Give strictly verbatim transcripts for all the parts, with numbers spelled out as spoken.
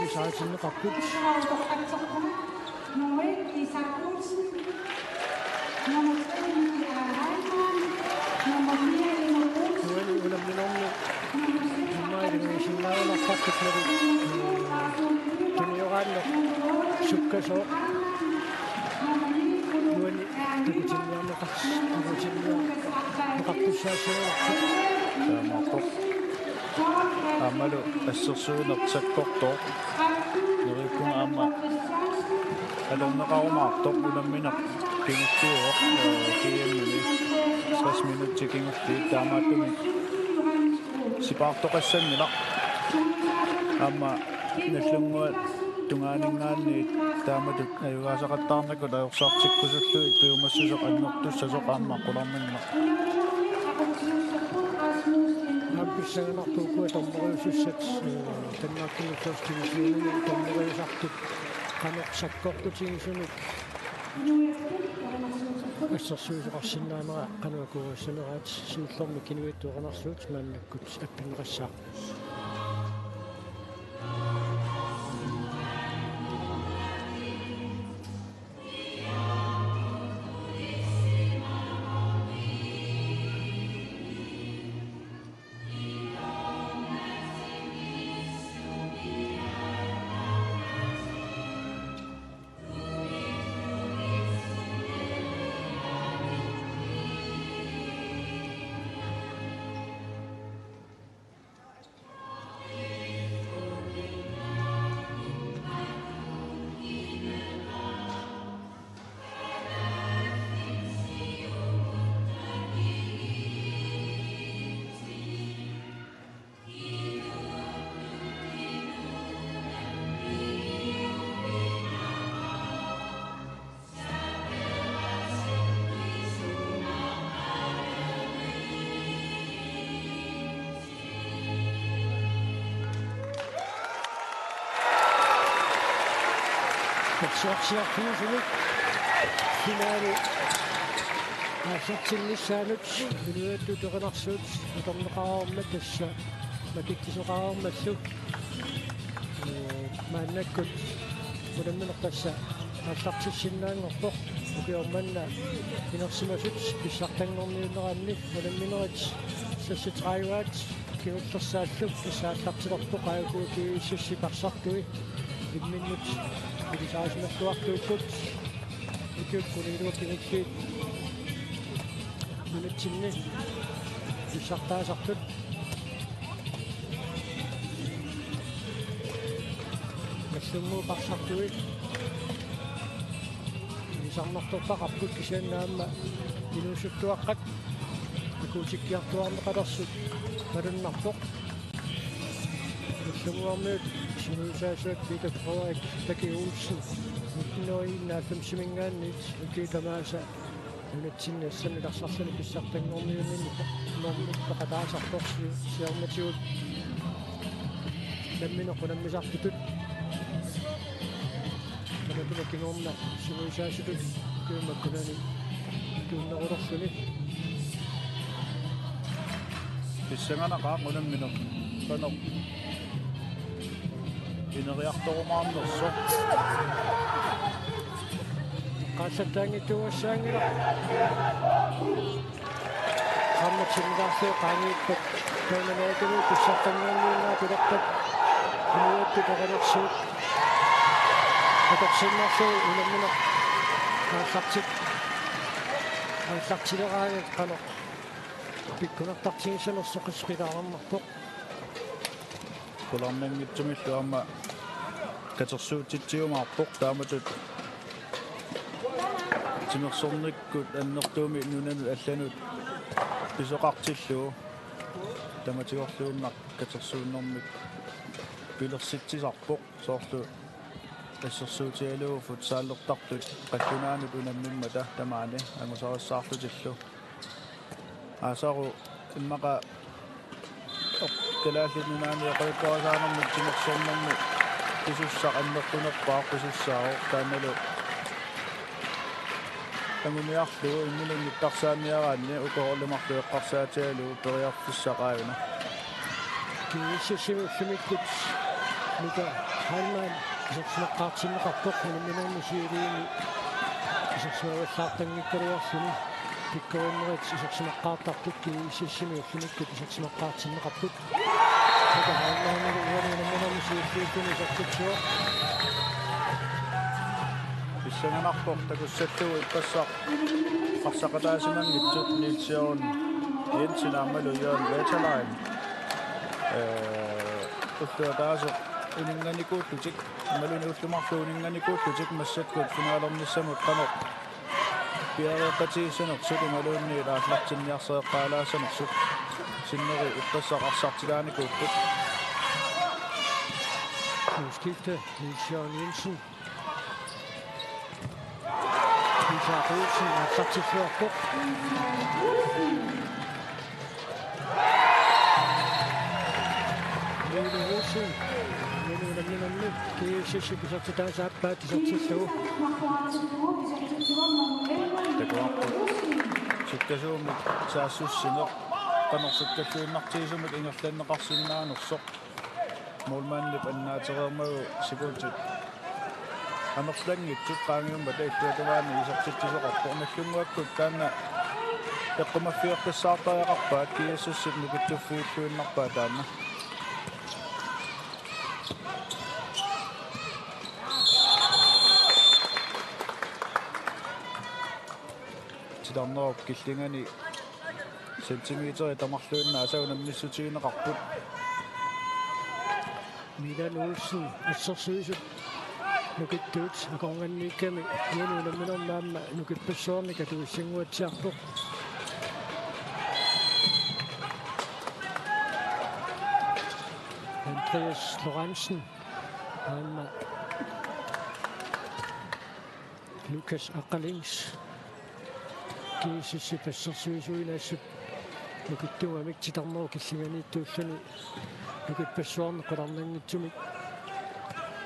ilisaritinneqarput. Nummer et, Isak Olsen. Nummer tre, Miki Heilmann. Nummer fire, Emil Olsen. Uani unamminermi immaqa ilungersunnaarunartartut, tunioraanneq sukkasooq uani takutinniarneqars-, takutinniarneqartussaassanerput. Taamaappoq. Aammalu assersuineq sakkortooq. Neriuppunga aamma atorneqarumaartoq unammineq kingulliuvoq, øh, G M-imi tres minutsit kingulliit, taamaattumik sipaartoqassanngilaq. Aamma Nagdlunguat tungaaninngaanniit taamatut ajugaasaqattaarnakkut ajorsartikkusullugit piumassuseq annertussasoq aamma qularnanngilaq. Aamma pissanganarpoq ukua dommeriusussat, øh, Danmarkimi første divisionimi dommeriusartut qanoq sakkortutigisumik assersuisoqarsinnaanera qanoq akuerissaneraat, siullermik Inuit Erinarsuut maannakkut appinneqassaaq. Persuarsiarfiusumik finaali aallartinnissaanut Inuiattut Erinarsuut atorneqareermat, tassa makitsisoqareermallu, øh, maannakkut unammineq tassa aallartissinnaanngorpoq. Ukioq manna inersimasut pissartanngorniunneranni unamminerit seksogtredive kingullersaallu tassa aallartilerpoq, aajuku G S S-i parsartui imminnut ilisarisimalluartuupput. Ukiut kuniluat kingulliit nunatsinni pissartaasartut. Nagdlunguup parsartui ilisarnartortaqarput, kisianni aamma inuusuttuaqqat Kuutikkiartuaarneqalersut malunnarpoq. Nallunnguarmiut sungiusaasuat Peter Frederik Taki Olsen nitten hundrede enoghalvfemsimiingaanniit ukiut tamaasa nunatsinni assannik arsarluni pissartanngorniunnermi normit peqataasarpoq si-, siornatigut nammineq unammisartutut. Tamatuma kingorna sungiusaasutut ukiumut makkunani tuunnerulersuni. Pissanganaqaaq unammineq. Qanoq ineriartorumaarnersoq. Qaallattaanngitsuugassaanngilaq. Aamma timmilaarlugit qaangiuppat. Taunanaatulu pissartanngorniunnerat pilerpat. Inuuattut peqalersuut. Atorsinnarlugu unammineq aallartit-, aallartileraangat qanoq pikkunartartigissanersoq qilaareerpoq. Qularnanngitsumillu aamma katersuutsitsiumaarpoq taamatut timersornikkut annertuumik nunanut allanut pisoqartillugu tamatigorluinnaq katersuunnermik pilersitsisarpoq soorlu assersuutigalugu futsalertartut qallunaanut unammimmata tamaani angusarissaarlutillu. Aasaru immaqa oq-, Kalaallit Nunaanni oqaluttuarisaanermut timersornermi pisussaq annertunerpaaq pisussaavoq taannalu anguniarlugu imminut nittarsaanniaraanni uku orlimarlu eqqarsaatigalugu periarfissaq aajuna. GSS-imi ullumikkut Mika Heilmann isersimaqqaartinneqarpoq unamminermi siuliini isersimavallaartanngikkaluarluni. Pikkorinnerit isersimaqqaartartut GSS-imi ullumikkut isersimaqqaartinneqarput. Mika Heilmannillu uani unamminermi siulliulluni isertitsivoq. Pissanganarpoq takussallugu ippassaq arsaqataasimanngitsut Niels Jørgen Jensen aammalu Jørgen Veterlein. Ee, ulloq ataaseq uninnganikuullutik, imaluunniit ullut marluk uninnganikuullutik massakkut finalernissamut qanoq piareeqqatigissanersut imaluunniit aallartinniarsareqqaalaassanersut sinneri ippassaq arsartilaanikuupput. Udskifte, Niels Jørgen Jensen. Isak Olsen aallartilluarpoq. Lulu Olsen, Lulu unamminermi GSS-ip isertitaasa aappaat isertillugu. Takuarput sukkasuumik saassussineq qanoq sukkalluinnartigisumik ingerlanneqarsinnaanersoq. Målmandip annaatereermagu sekuntsit amerlanngitsut qaangiummata illuatungaani isertitsisoqarpoq. Nallunnguakkut taanna eqqumaffigeqqissaartariaqarpaat, GSS-ip nukittuffiulluinnarpaa taanna. Titarnerup killingani centimeterit tamarluinnaasa unammissutigineqarput. Milan Olsen, assersuisut nukittuut akornanniikkami uani unamminermi aamma nukippassuarnik atuissannguatsiarpoq. Andreas Lorentzen aamma Lukas Aqqalings. GSS-ip assersuisuinaassut nukittuugamik titarnerup killinganiittuulluni nukippassuarnik qularnanngitsumik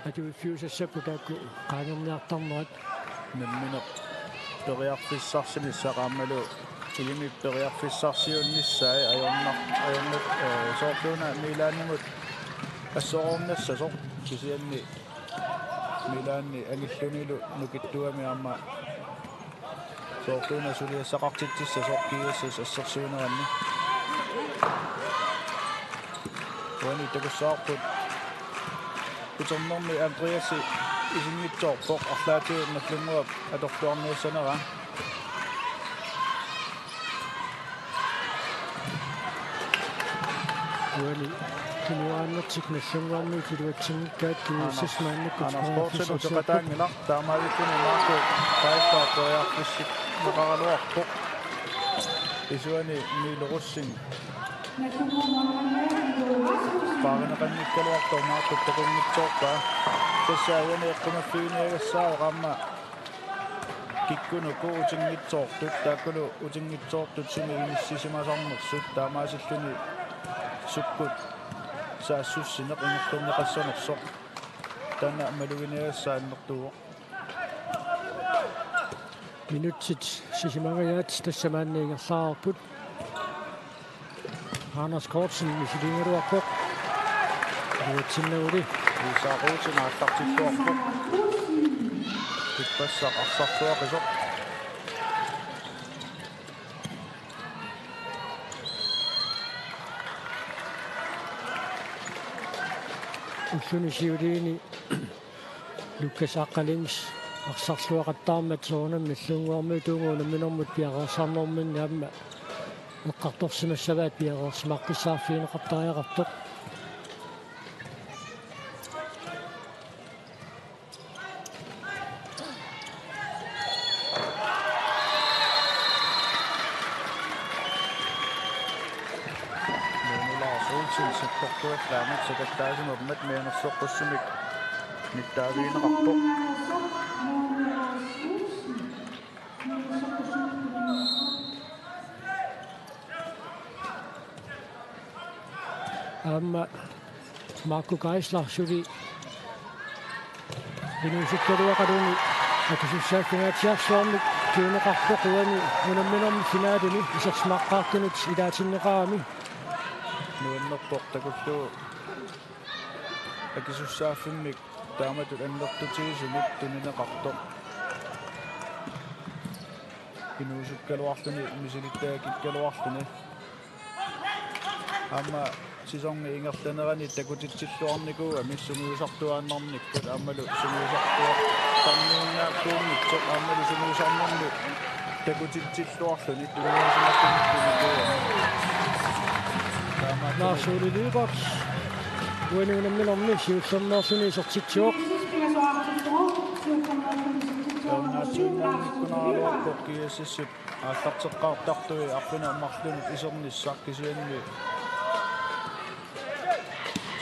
atuiffiusassapput taakku qaangerniartarnerat. Nammineq periarfissarsinissaq aammalu ilimit periarfissarsiunnissai ajornar-, ajornaq, ee, soorluuna Milanimut assorornassasoq kisianni Milani angillunilu nukittuugami aamma soorluuna suliassaqartitsissasoq GSS assersuineranni. Uani takussavarput uternermi Andreasi isinngitsoorpoq arlaatigut Nallunnguap atorluarniassanera. Uani tunuaannertik Nallunnguarmiut iluatsinngikkaat GSS maannakkut Anders Poulsen periarfissarsiorpoq. Uteqataanngilaq, taamaalilluni Marco Kaiser periarfissinneqaraluarpoq. Isuani Miilu Rosing. Paarineqanngikkaluartoq maannakkut takunngitsoorpaa. Tassa uani eqqumaffiginiagassaavoq aamma kikkunuku utinngitsoortut, taakkulu utinngitsoortut sumi inissisimasarnersut, taamaasilluni sukkut saassussineq ingerlanneqassanersoq. Taanna maluginiagassaa annertuvoq. Minutsit sisamangajaat tassa maanna ingerlareerput. Anders Kortsen misiliigaluarpoq. Iluatsinnaguli. Isak Olsen aallartilluarpoq. Ippassaq arsartuaqisoq. Ulluni siuliini Lukas Aqqalings arsarluaqattaarmat soorunami Nagdlunguarmiut uunga unamminermut piareersarnerminni aamma eqqartorsimassavaat piareersimaqqissaarfigineqartariaqartoq. Lone Lars Olsen sakkortuallaamik sakattaasimammat mianersoqqussummik nittaavigineqarpoq. Aamma Marco Geisler suli inuusukkaluaqaluni akisussaaffigiinnarsiarsuarmik kiuneqarpoq uani unamminermi finalimi isersimaqqaartunut ilaatinneqarami. Nuannerpoq takullugu akisussaaffimmik taamatut annertutigisumik tunineqartoq. Inuusukkaluarluni misilittagakkaluarluni. Aamma sæsoni ingerlanerani takutitsilluarnikuugami sungiusartuaannarnikkut aammalu sungiusartuaannarnikkut aammalu sungiusarnermi takutitsilluarluni tunniusimasunngornikuugami. Taamaattumik Lars Ole Lyberth uani unamminermi siullermeerluni isertitsivoq. Taunnaatsuinnaanngikkunaraluarpoq G S S-ip aallarteqqaartartui arfineq-marlunut isernissaq, kisianni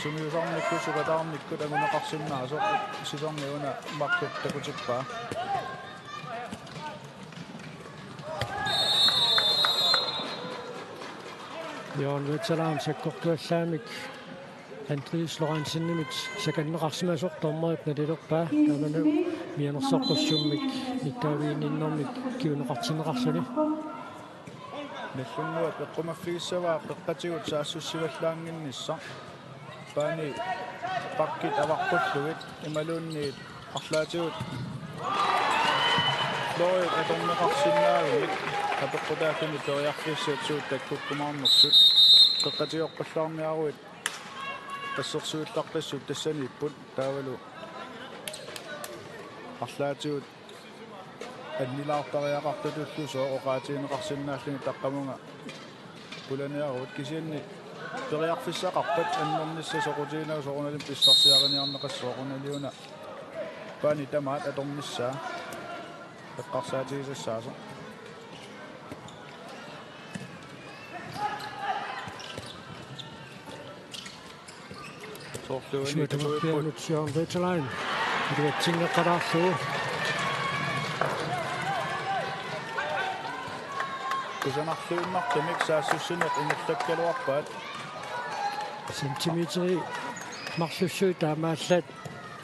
sungiusarnikkut sukataarnikkut anguneqarsinnaasoq sæsoni una makkut takutippaa. Jørgen Veteran sakkortuallaamik Andreas Lorenzenimit sakanneqarsimasoq dommerip nalilerpaa, tamanna mianersoqqussummik nittaaviginninnermik kiuneqartinneqarluni. Nagdlunguaq eqqumaffigissavaa qeqqatigut saassussivallaannginnissaq. Paani bakkit avaqqullugit imaluunniit arlaatigut fløjit atorneqarsinnaagumik apeqqutaalluni periarfissat suut takkukkumaarnersut. Qeqqatigoqqallaarniaruit assersuullaqqissut tassaniipput, taavalu arlaatigut annilaartariaqartutullu sooq oqaatigineqarsinnaalluni taqqamunga pulaniaruit, kisianni periarfissaqarpat annernissaq soqutiginagu soorunalimi pissarsiariniarneqassaaq, soorunalimi una paani tamaat atornissaa eqqarsaatigisassaasoq. Soorluunniit isumatumappianut Jørgen Veteran iluatsinneqalaarlugu. Kusanarluinnartumik saassussineq ingerlakkaluarpaat. Centimeteri marlussuit taamaallaat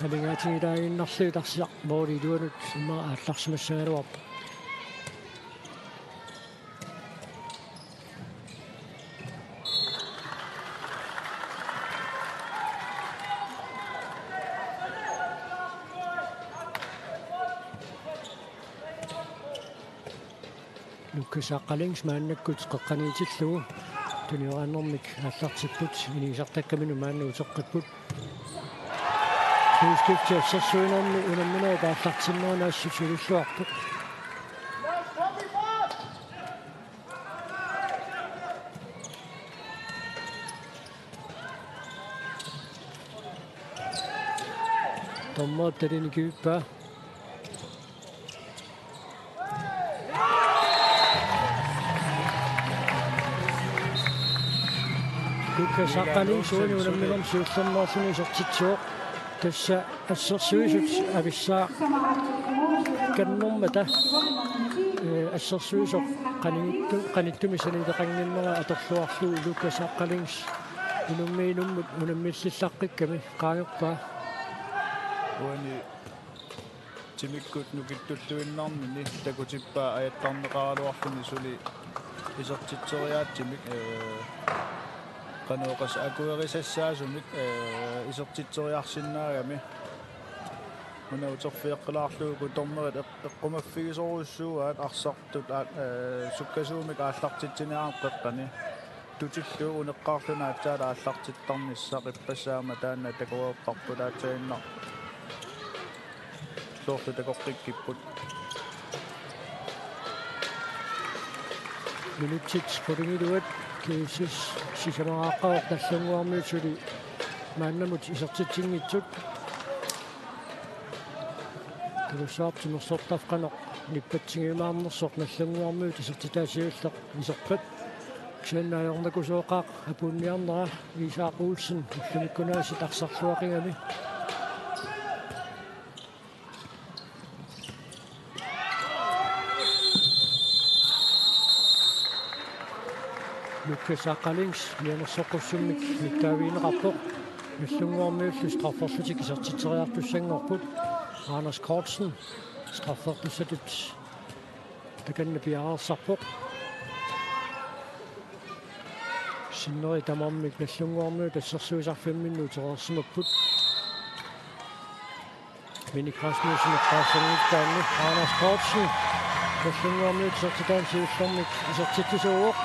aningaaseriiginnarlugu tassaq måli iluanut immaqa aallarsimassagaluarpoq. Lukas Aqqalings maannakkut qeqqaniitillugu tunioraannermik aallartipput, inigisartakkaminut maanna uteqqipput. Udskifti assersuinermi unamminerup aallartinnerani assut siulilluarpoq. Dommerip talini kivippaa. Lukas Aqqalings uani unamminermi siullermeerluni isertitsivoq. Tassa assersuisut avissaaqannermata, eh, assersuisoq qanittu-, qanittumi sanileqannginnera atorluarlugu Lukas Aqqalings unamminermut unammillillaqqikkami qaangerpaa. Uani timikkut nukittulluinnarnini takutippaa ajattarneqaraluarluni suli isertitseriaatsimik, ee, qanoq oqas akuerisassaasumik, ee, isertitseriarsinnaagami. Una uterfigeqqilaarlugu dommeri eq-, eqqumaffigisorujussuuaat arsartut aa-, ee, sukkasuumik aallartitsiniarneq qeqqani. Tutillugu uneqqarluni aatsaat aallartittarnissaq ippassaq aamma taanna takuarparput aatsaannaq. Soorlu takoqqikkipput. Minutsit qulingiluat G S S sisamaraqqavoq Nagdlunguarmiut suli maannamut isertitsinngitsut. Takussavarput timersortarfik qanoq nippatsigiumaarnersoq Nagdlunguarmiut isertitaa siulleq iserpat. Kisianni ajornakusooqaaq apuunniarnera Isak Olsen ullumikkunaasiit arsarluaqigami. Lukas Aqqalings mianersoqqussummik nittaavigineqarpoq. Nagdlunguarmiullu strafferlutik isertitseriartussanngorput. Anders Kortsen straffertussatut takanna piareersarpoq. Sinneri tamarmik Nagdlunguarmiut assersuisarfimminni utereersimapput. Minik Rasmussen eqqaassanngikkaanni Anders Kortsen Nagdlunguarmiut isertitaani siullermik isertitsisuuvoq.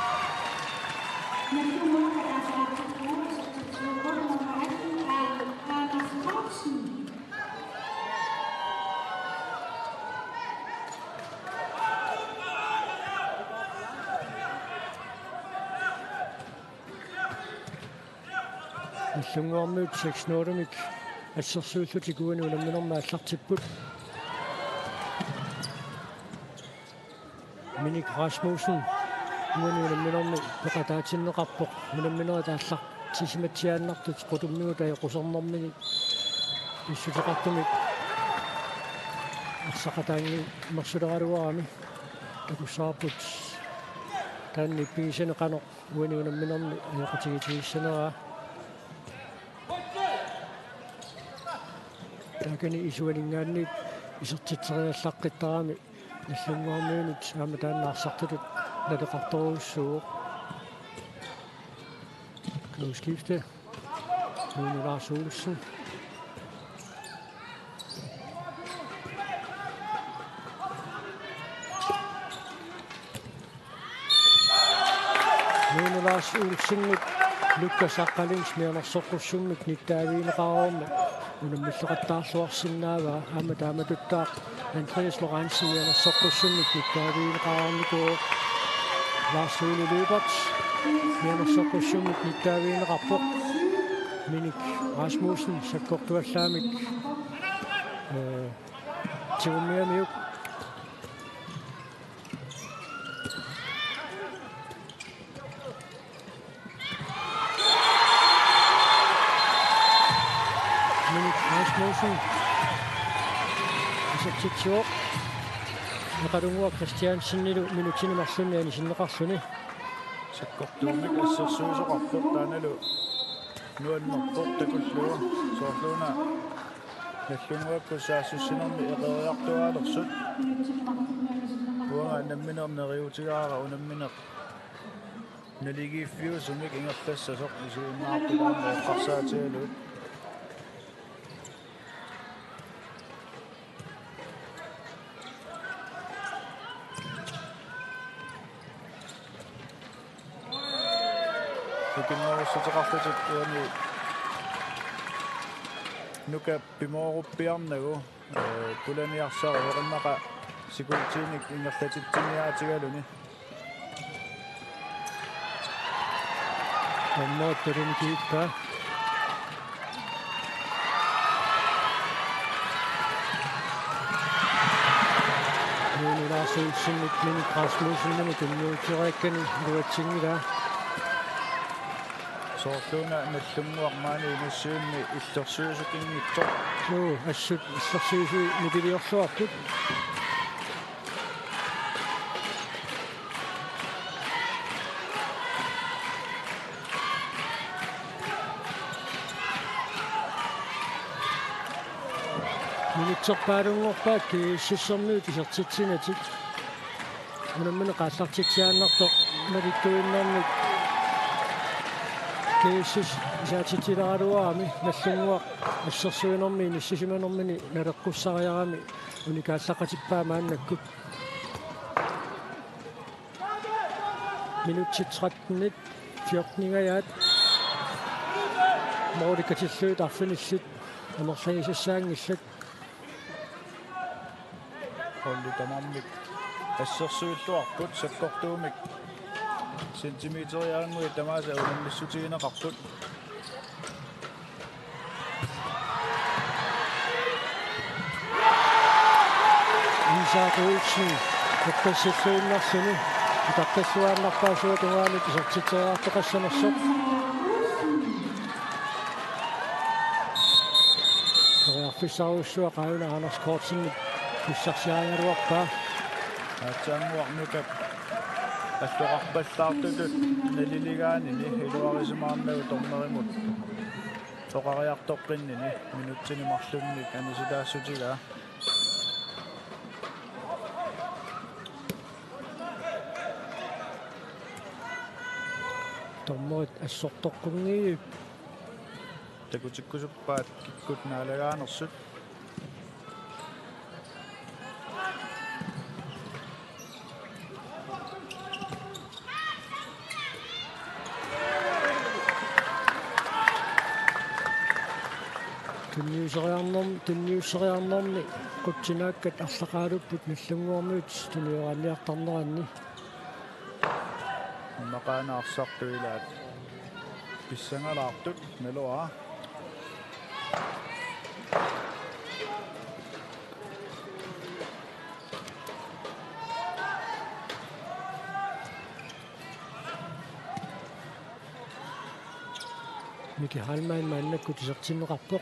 Nagdlunguarmiut seks nul-imik assersuillutik uani unamminermi aallartipput. Minik Rasmussen uani unamminermi peqataatinneqarpoq. Unamminerit aallartisimatsiaannartut qutummigut ajoqusernermini issuteqartumik arsaqataanngimersuleraluarami. Takussavarput taanna ippigisani qanoq uani unamminermi ajoqutigiinnassaneraa. Taakani isuaninngaanniit isertitseriallaqqittarami Nagdlunguarmiunit aamma taanna arsartutut naleqartorujussuuvoq. K-skifte. Rune Lars Olsen. Rune Lars Olsenip Lukas Aqqalings mianersoqqussummik nittaavigineqareermat unammilleqattaarluarsinnaavaa. Aamma taamatuttaaq Andreas Lorentzen mianersoqqussummik nittaavigineqareernikuuvoq. Lars Ole Lyberth mianersoqqussummik nittaavigineqarpoq. Minik Rasmussen sakkortuallaamik, ee, tigummigamiuk. Minik Rasmussen isertitsivoq. Eqalunguaq Christiansenilu minutsini marlunni anisinneqarluni. Sakkortuumik assersuisoqarpoq, taannalu nuannerpoq takullugu. Soorluuna Nagdlunguakkut saassussinermi eqeeriartuaalersut. Uanga nammineq neriuutigaara unammineq naligiiffiusumik ingerlassasoq isuinnaartut aamma eqqarsaatigalugit. Ukinnerussuteqarlutik uani Nuka pimooruppiarnagu, ee, pulaniarsarivara immaqa sikultiinik ingerlatitsiniaatigaluni. Dommerit talinnikippaa. Rune Lars Olsenip Minik Rasmussenimut tunniusseriakkani iluatsinngilaa. Soorluuna Nagdlunguaq maani inissinni illersuisukinngitsoq. Suu, assut illersuisui nipiliorluarput. Minutserpaalunngorpaat GSS-ermiut isertitsinatik. Unammineq aallartitsiaannartoq malittuinnarnik GSS isaatitsileraluarami Nagdlunguaq assersuinermi inissisimanermini naleqqussariarami unikaallaqqatippaa maannakkut. Minutsit tretten fjorteningajaat. Målit katillugit arfinillit amerlagisassaanngillat. Holdit tamarmik assersuilluarput sakkortuumik centimeteriaannguit tamaasa unammissutigineqarput. Isak Olsen eqqassilluinnarluni utaqqilluaannarpaa sua tungaanut isertitseriartoqassanersoq. Periarfissarujussuaq aajuna Anders Kortsenip pissarsiarigaluarpaa. Aatsaannguaq Nukap alloqarpallaartutut naliligaanini iluarisimaarnagu dommerimut oqariartoqqinnini minutsini marlunnik anisitaassutigaa. Dommerit assortoqqunngillat. Takutikkusuppaat kikkut naalagaanersut. Tunniusseriarnerm-, tunniusseriarnermi qutsinaakkat arlaqaalupput Nagdlunguarmiut tunioraanniartarneranni. Immaqaana arsartut ilaat pissangalaartut naluara. Miki Heilmann maannakkut isertinneqarpoq.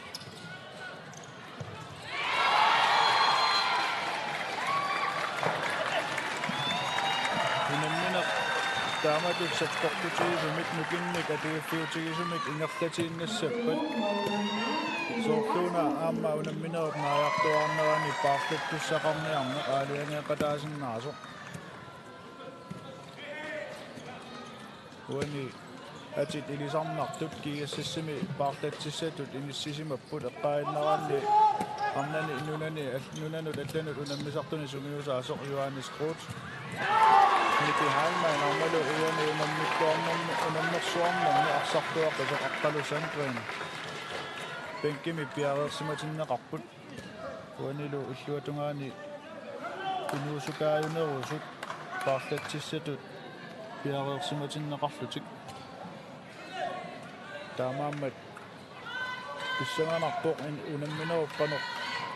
Unammineq taamatut sakkortutigisumik nukinnik atuiffiutigisumik ingerlatiinnassappat. Soorluuna aamma unamminerup naajartuaarnerani paarlattussaqarniarneq aalajangeeqataasinnaasoq. Uani atit ilisarnartut GSS-imi paarlatsissatut inissisimapput eqqaaginnaraanni arnani nunani al-, nunanut allanut unammisartuni sungiusaasoq Johannes Groth. Miki Heilmann aammalu uani unammittuarnermi, unammersuarnermi arsartuaqisoq Aqqalu Sandgren. Bænkimi piareersimatinneqarput. Uanilu illuatungaani inuusukaajunerusut paarlatsissatut piareersimatinneqarlutik. Taamaammat pissanganarpoq in-, unamminerup qanoq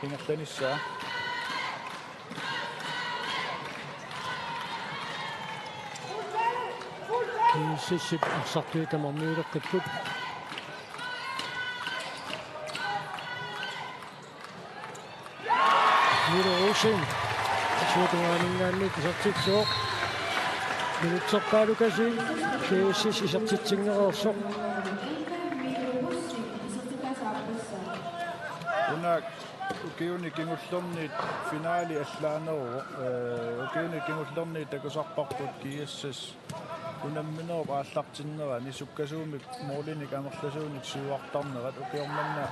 ingerlanissaa. GSS-ip arsartui tamarmiuleqqipput. Milo Rosing. Suutungaaninngaanniit isertitsivoq. Minutserpaalukasiit GSS isertitsinngereersoq. Una ukiuni kingullerni finaali allaaneruvoq. Ee, ukiuni kingullerni takusarparput GSS unamminerup aallartinnerani sukkasuumik målinik amerlasuunik siuartarnerat. Ukioq manna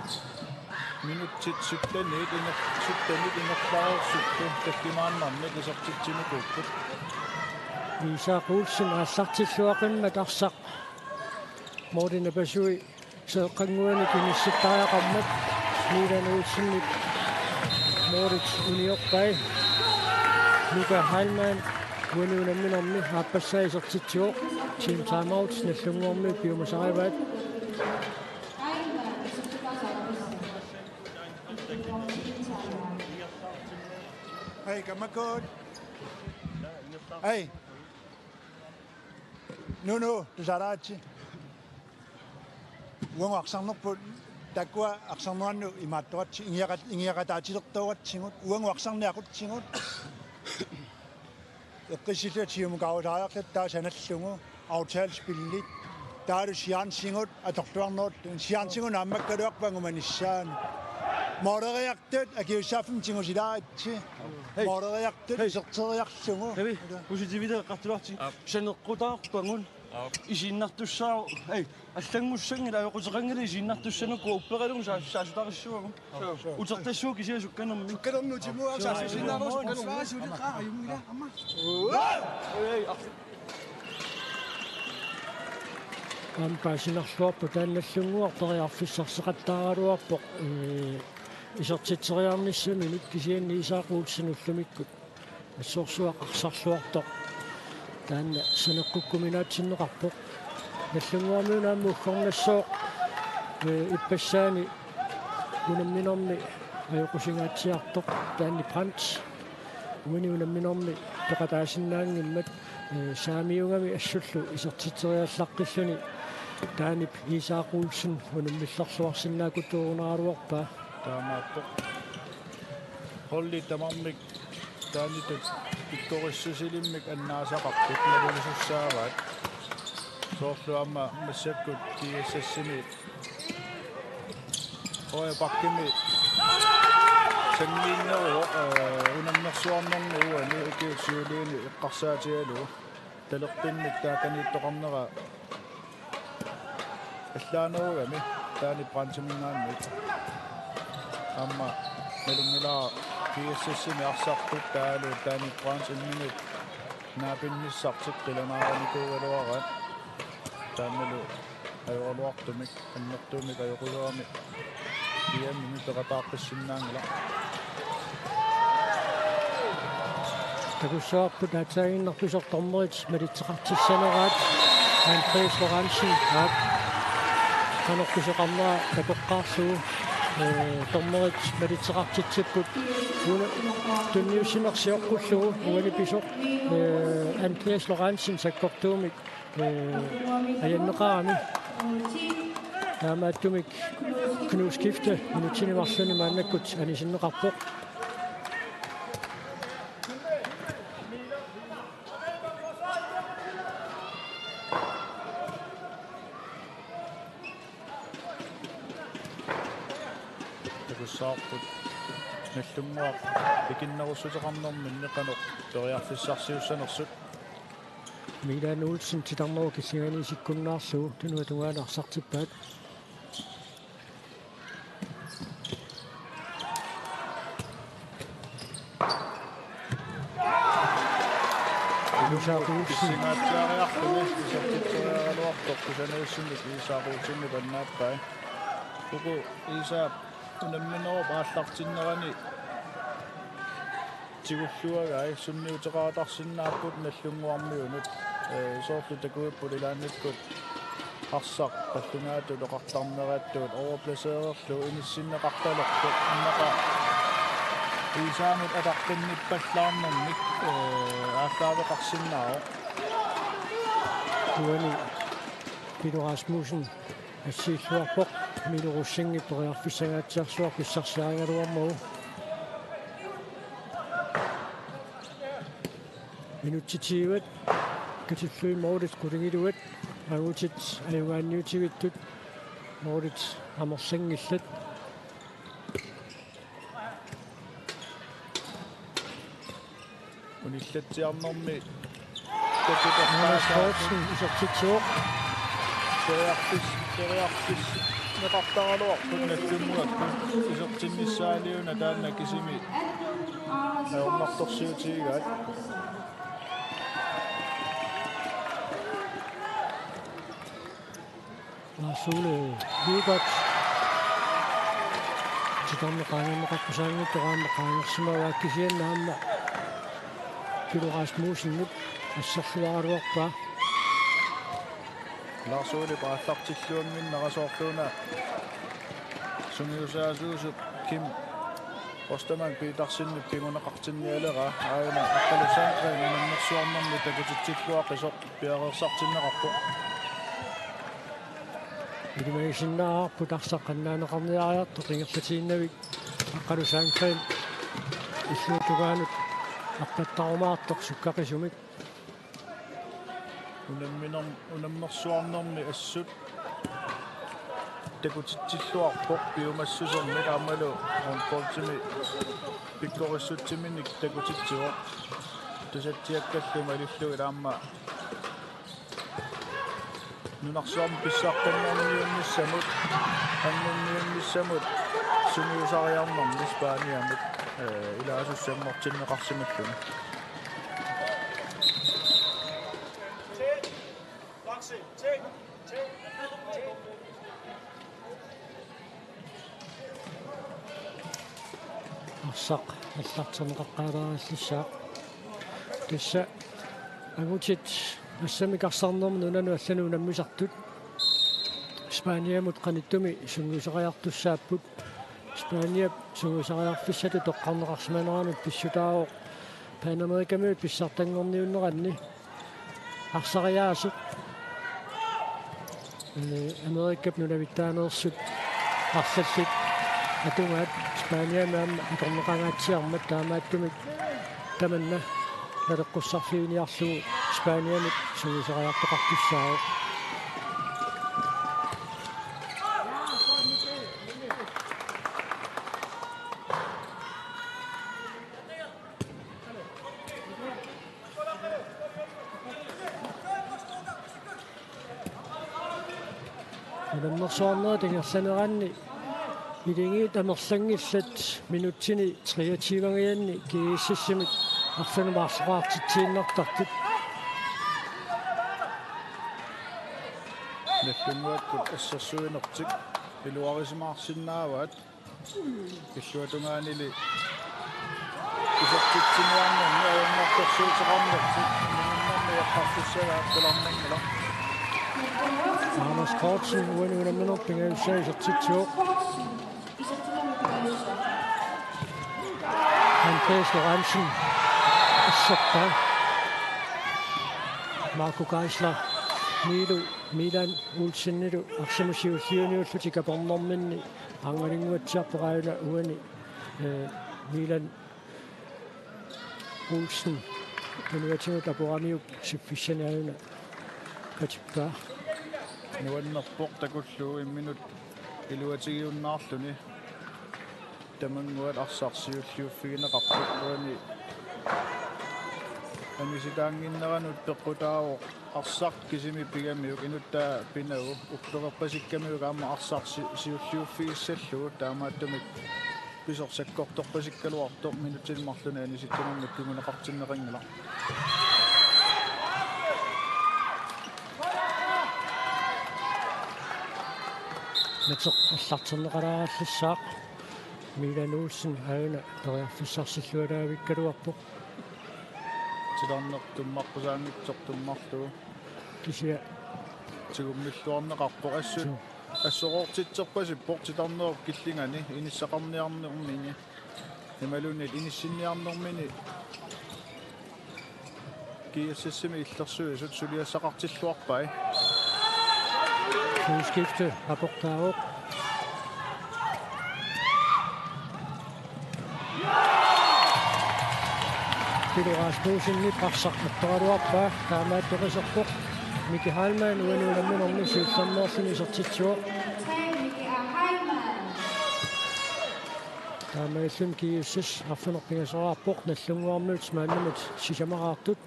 minutsit syttenit inger-, syttenit ingerlareersuttu takkumaannarnik isertitsinikuupput. Isak Olsen aallartilluaqimmat arsaq måli napasui seeqqannguanik inissittariaqarmat Milan Olsenip målit uniorpai. Luka Heilmann uani unamminermi aappassaa isertitsivoq. Team timeout, Nagdlunguarmiut piumasarivaat. Hey, come on, coach. Hey. No, no, tusaraatsi. Uagut arsarnerput taakkua arsarnerannut imaattoratsi-, ingiaqat-, ingiaqataatilertoratsigut, uagut arsarneq aqutsigut. Eqqissillunga siumukarusaariarluta taava sanallugu aftalespillit. Taavalu siaansigut atorluarnerullugu. Siaansigut naammakkaluarpagut manissaanut. Måleriartut akisussaaffimmik tigusilaaritsi. Hej. Måleriartut Hej. Iserteriarlugu. Hej. Positivitet eqqartulaarti. Aap. Saneqqutaarpagut. Aap. Isiinnartussaavoq. Hej. Allanngussanngilat ajoquteqanngilaq isiinnartussanut kuupperalugu saa-, saassutarissavagut. Utertassuugut kisianni sukkanermik. Sukkanermik utimut saassussinnaaneruvoq sukkanermik. Suliqaaq ajunngilaq aamma. Aamma paasinarluarpoq taanna Nagdlúnguaq periarfissarseqattaaraluarpoq, ee, isertitseriarnissaminut kisianni Isak Olsen ullumikkut assorsuaq arsarluartoq. Taanna saneqqukkuminaatsinneqarpoq. Nagdlúnguarmiunut aamma uggornassooq, ee, ippassaani unamminermi ajoqusingaatsiartoq Danny Brandt. Uani unamminermi peqataasinnaanngimmat, ee, saamiugami assullu isertitseriallaqqilluni Danny Isak Olsen unammillerluarsinnaakutuuneraluarpaa. Taamaappoq. Holdit tamarmik taanitut pikkorissutilimmik annaasaqarput nalulisussaavaat. Soorlu aamma massakkut G S S-imi højre backimi sanngiinneruvoq, ee, unammersuarnermi uani ukiut siuliini eqqarsaatigalugu. Talerpimmik taakaniittoqarnera allaanerugami Danny Brandtiminngaanniit. Aamma nalunngilara G S S-imi arsartut taavalu Danny Brandt imminut naapinnissartik qilanaarinikuugaluaraat. Taannalu ajoraluartumik annertuumik ajoqujuarami G M-imi peqataaqqissinnaaginnarpoq. Takussavarput aatsaaginnarpisoq dommerit malitseqartissaneraat. Andreas Lorentzen aap qanorpisoqarnera takoqqaarlugu, ee, dommerit malitseqartitsipput. Una tunniussineq sioqqullugu uani pisoq, ee, Andreas Lorentzen sakkortuumik ee, ajanneqarami. Taamaattumik Knud Skifte minutsini marlunni maannakkut anisinneqarpoq. Takussavarput Nagdlúnguaq ikinnerussuteqarnerminni qanoq periarfissarsiussanersut. Milan Olsen titarnerup kissinganiit isikkunnaarlugu tunuata tungaanut arsartippaat. Isak Olsen. Kissingaatsiariarluni isertitseriaraluartoq kusanerissinnut Isak Olsenip annaappaa. Uku Isak unamminerup aallartinnerani tigulluagai sunniuteqartarsinnaapput Nagdlúnguarmiunut, ee, soorlu takuipput ilaannikkut arsaq qallunaatut oqartarnerattut overplacererlugu inissinneqartalerpoq, immaqa Isaamut ataqqinniippallaarnermik, ee, aallaaveqarsinnaavoq. Uani Pino Rasmussen assiilluarpoq, Milo Rosingip periarfissangaatsiarsuaq pissarsiarigaluarmagu. Minutsit tyvet katillugit målit qulingiluat, angutit ajugaanniutivittut, målit amerlanngillat. Unillatsiarnermi Magnus Poulsen isertitsivoq. Periarfis-, periarfissinneqartaraluarput Nagdlúnguakkut isertinnissaaliuna taanna kisimi ajornartorsiutigigaat. Lars Ole Lyberth. Titarneq qaangerneqaqqusaanngitsoq aamma qaangersimavaa, kisianni aamma Pilo Rasmussenip asserluaraluarpaa. Lars Olep aallartilluannginnera soorluuna sungiusaasuusup Kim Ostermann Petersenip kinguneqartinnialeraa, aajuna Aqqalu Sandgreen unammersuarnermi takutitsilluaqqisoq piareersartinneqarpoq. Ilimagisinnaavarput arsaq qannaaneqarniariartoq ingerlatiinnavik. Aqqalu Sandgren illuatungaanut arpattarumaartoq sukkaqisumik. Unamminerm-, unammersuarnermi assut takutitsilluarpoq piumassusermik aammalu håndboltimik pikkorissutsiminik takutitsivoq. Tasatsiakkallu malillugit aamma nunarsuarmi pissartanngorniunnissamut, angunniunnissamut sungiusariarnermi Spaniamut, ee, ilaasussanngortinneqarsimalluni. Arsaq aallarterneqaqqaalaarallissaaq. Tassa angutit assammik arsarnermut nunanut allanut unammisartut Spaniamut qanittumi sungiusariartussaapput. Spaniap sungiusariarfissatut toqqarneqarsimaneranut pissutaavoq Panamerikamiut pissartanngorniunneranni. Arsariaaseq, ee, Amerikap nunavittaaneersut arlallit atugaat Spaniami aamma atorneqangaatsiarmat, taamaattumik tamanna naleqqussarfiginiarlugu Spaniamut sungiusariartoqartussaavoq. Unammersuarnerit ingerlaneranni iligiit amerlanngillat, minutsini treogtyve-ngianni GSS-imit arfineq-marloqartitsiinnartartut. Nallunnguakkut assersuinertik iluarisimaarsinnaavaat. Illuatungaanili isertitsiniarnermi ajornartorsiuteqarnertik minnermi eqqartussagaat qularnanngilaq. Anders Kortsen uani unamminermi pingajussaa isertitsivoq. Andreas Lorentzen asserpaa. Marco Geisler, Miilu, Milan Olsenilu arsamut siulliuniullutik apornerminni arngalinguatsiarpoq aajuna uani, ee, Milan Olsen inuatigut aporamiuk siffissani aajuna katippaa. Nuannerpoq takullugu imminut iluatigiunnaarluni. Tamannguaq arsaq siulliuffigineqarpoq uani anisitaannginneranut peqqutaavoq arsaq kisimi pigamiuk inuttaa pinagu ukkererpasikkamiuk aamma arsaq si-, siulliuffigissallugu, taamaattumik pisoq sakkortorpasikkaluartoq minutsini marlunni anisitsinermik kinguneqartinneqanngilaq. Nateq aallarterneqalaarallissaaq. Milan Olsen aajuna periarfissarsillualaavikkaluarpoq. Titarneq tummaqqusaanngitsoq tummarlugu. Kisianni tigummilluarneqarpoq assut. Suu. Assoroortitserpasippoq titarnerup killingani inissaqarniarnermini. Imaluunniit inissinniarnermini GSS-imi illersuisut suliassaqartilluarpai. Udskifte aportaavoq. Pilo Rasmussenip arsaq attoraluarpaa, taamaattoqaserpoq. Miki Heilmann uani unamminermi siullermeerluni isertitsivoq. Taamaalilluni GSS arfineq-pingasoraarpoq, Nagdlunguarmiut maannamut sisamaraartut.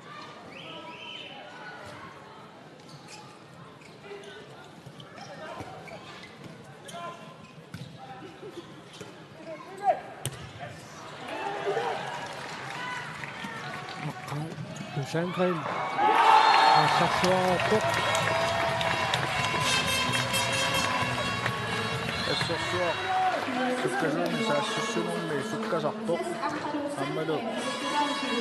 Aqqalu Sandgren aallarluarpoq. Assersuaq sukkasuumik saassussunermi sukkasarpoq. Aammalu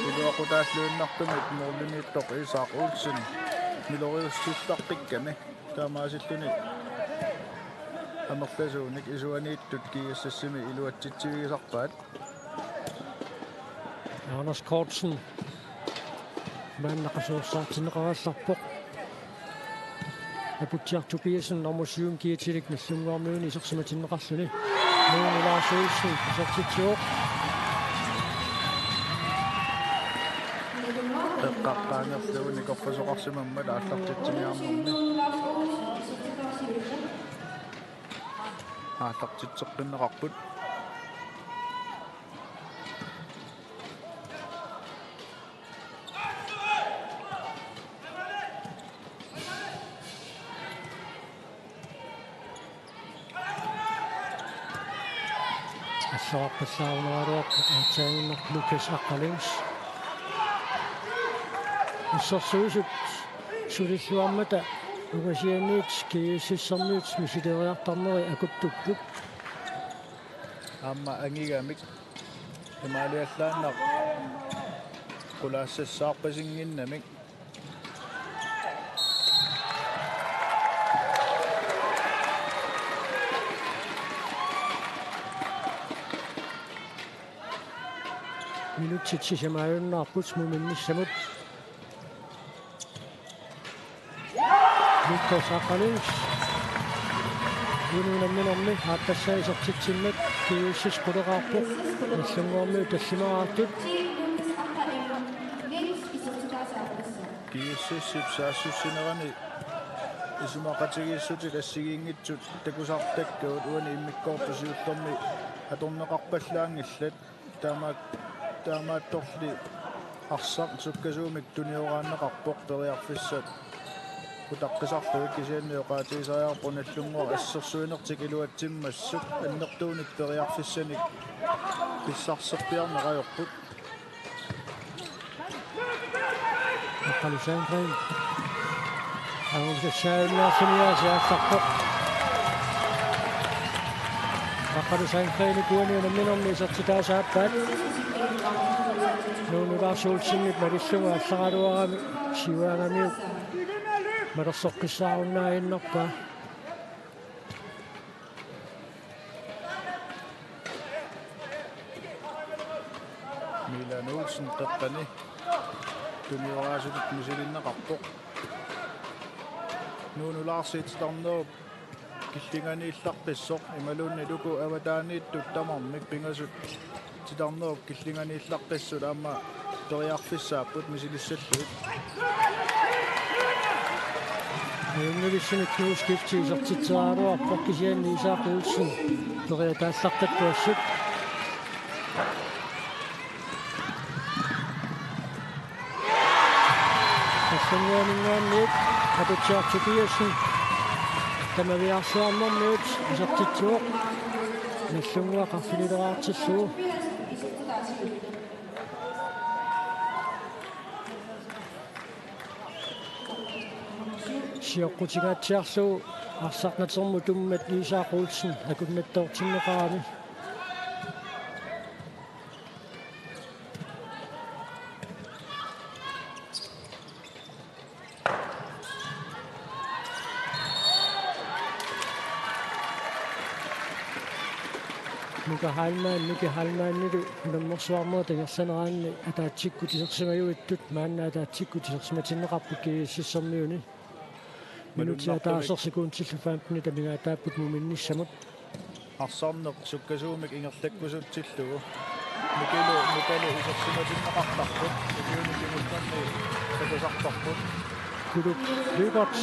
iluaqutaalluinnartumik målimiittoq Isak Olsen miloriussuuttartikkami. Taamaasilluni amerlasuunik isuaniittut GSS-imi iluatsitsivigisarpaat. Anders Kortsen maanna qasuersaartinneqarallarpoq. Aputsiaq Tobiassen nummer syv-imik kiitilik Nagdlunguarmiuni isersimatinneqarluni. Nuunu Lars Olsen isertitsivoq. Eqqartaangerlugu nikorpasoqarsimammat aallartitsiniarnermi aallartitseqqinneqarput. Assorarpallaarunaraluarpoq aatsaannguaq Lukas Aqqalings. Assersuisut sulilluarmata ungasianiit GSS-ermiut misileriartarneri akuttupput. Aamma angigamik imaaliallaannaq qulaassassaarpasinnginnamik. Minutsit sisamaajunnaarput muminnissamut. Lukas Aqqalings. Uani unamminermi aappassaa isertitsimmat GSS quleqaarpoq. Nagdlunguarmiut tallimaraartut. GSS-ip saassussinerani isumaqatigiissutit assigiinngitsut takusartakkagut uani immikkoortoq siullermi atorneqarpallaanngillat. Taama-, taamaattorli arsaq sukkasuumik tunioraanneqarpoq periarfissat utaqqisarlugit, kisianni oqaatigisariaqarpoq Nagdlunguaq assersuinertik iluatsimmassuk annertuunik periarfissanik pissarserpiarneq ajorput. Aqqalu Sandgreen. Angusassaajunnaarluni aasiit aallarpoq. Aqqalu Sandgreenip uani unamminermi isertitaasa aappaat. Nuunu Lars Olsenip malillugu aallaraluarami siuaangamiuk malersoqqissaarunnaannarpaa. Milan Olsen qeqqani tunioraasutut misilinneqarpoq. Nuunu Larsi titarnerup killinganiillaqqissoq imaluunniit uku avataaniittut tamarmik pingasut titarnerup killinganiillaqqissut aamma periarfissaapput misilissallugit. Ajunngivissumik Knuuskifti isertitseriaraluarpoq, kisianni Isak Olsen periataallartarpoq assut. Nagdlunguaminngaanniit Aputsiaq Tobiassen tamaviaarsuarnermiut isertitsivoq. Nagdlunguaq arfinileraartillugu. Sioqqutingaatsiarlugu arsaq natermut tummat Isak Olsen akunnattoortinneqarami. Nuka Heilmann, Nuka Heilmannilu unammersuarnerup ingerlaneraanni ataatsikkut isersimajuittut maanna ataatsikkut isersimatinneqarput GSS-ermiuni. Minutsit ataaseq sekundillu femtenit amigaataapput muminnissamut. Arsarneq sukkasuumik ingerlakkusutsillugu. Mikilu, Mikalu isersimatinneqartarput. Mikilu kingullerni takusartarput. Kuluk Lyberth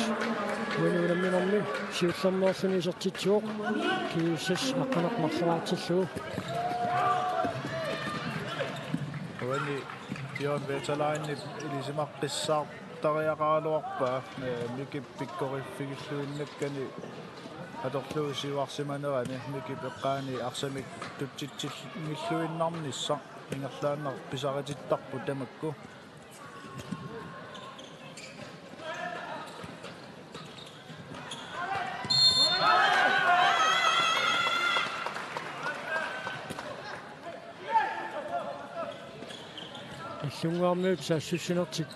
uani unamminermi siullermeerluni isertitsivoq. GSS aqqaneq-marloriartillugu. Uani Bjørn Veterlainip ilisimaqqissaartariaqaraluarpaa, ee, Mikip pikkoriffigilluinnakkani atorlugu siuarsimanerani. Mikip eqqaani arsamik tutsitsinngilluinnarnissaq ingerlaannaq pisaritittarput tamakku. Nagdlunguarmiut saassussinertik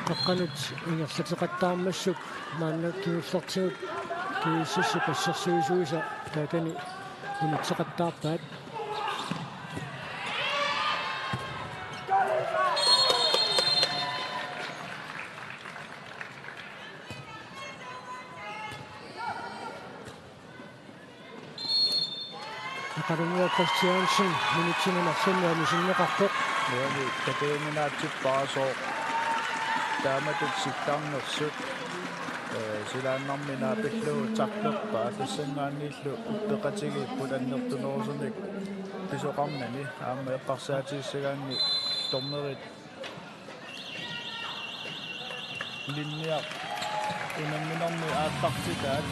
qeqqanut ingerlateqattaarmassuk maanna kingullertigut GSS-ip assersuisuisa taakani unitseqattaarpaat. Qalunnguaq Christiansen minutsini marlunni anisinneqarpoq. Nuani takujuminaatsippara sooq taamatut sittarnersut. Ee, silaannarmi naapillugu taklerpaa tassanngaanniillu uppeqatigiipput annertunerusumik pisoqarnani aamma eqqarsaatigissagaanni dommerit linniaq unamminermi aallartitaat,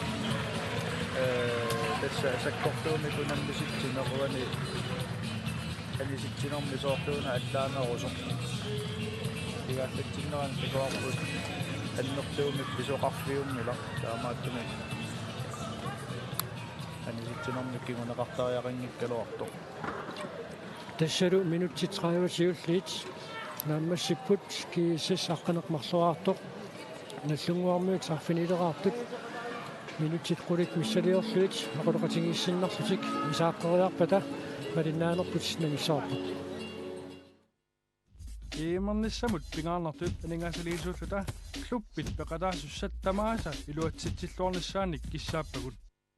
ee, tassa sakkortuumik unammisitsineq uani anisitsinermi soorluuna allaanerusoq. Igaallatsinneranik takuarput annertuumik pisoqarfiummilaq taamaattumik anisitsinermik kinguneqartariaqanngikkaluartoq. Tassalu minutsit tredive siulliit naammassipput, G S S aqqaneq-marloraartoq Nagdlunguarmiut saaffinileraartut. Minutsit qulit missiliorlugit aqqutaqatigiissinnarlutik isaaqqeriarpata malinnaanerput nangissavarput. E M-ernissamut pingaarnertut aningaasaliisuulluta klubbit peqataasussat tamaasa iluatsitsilluarnissaannik kissaappagut.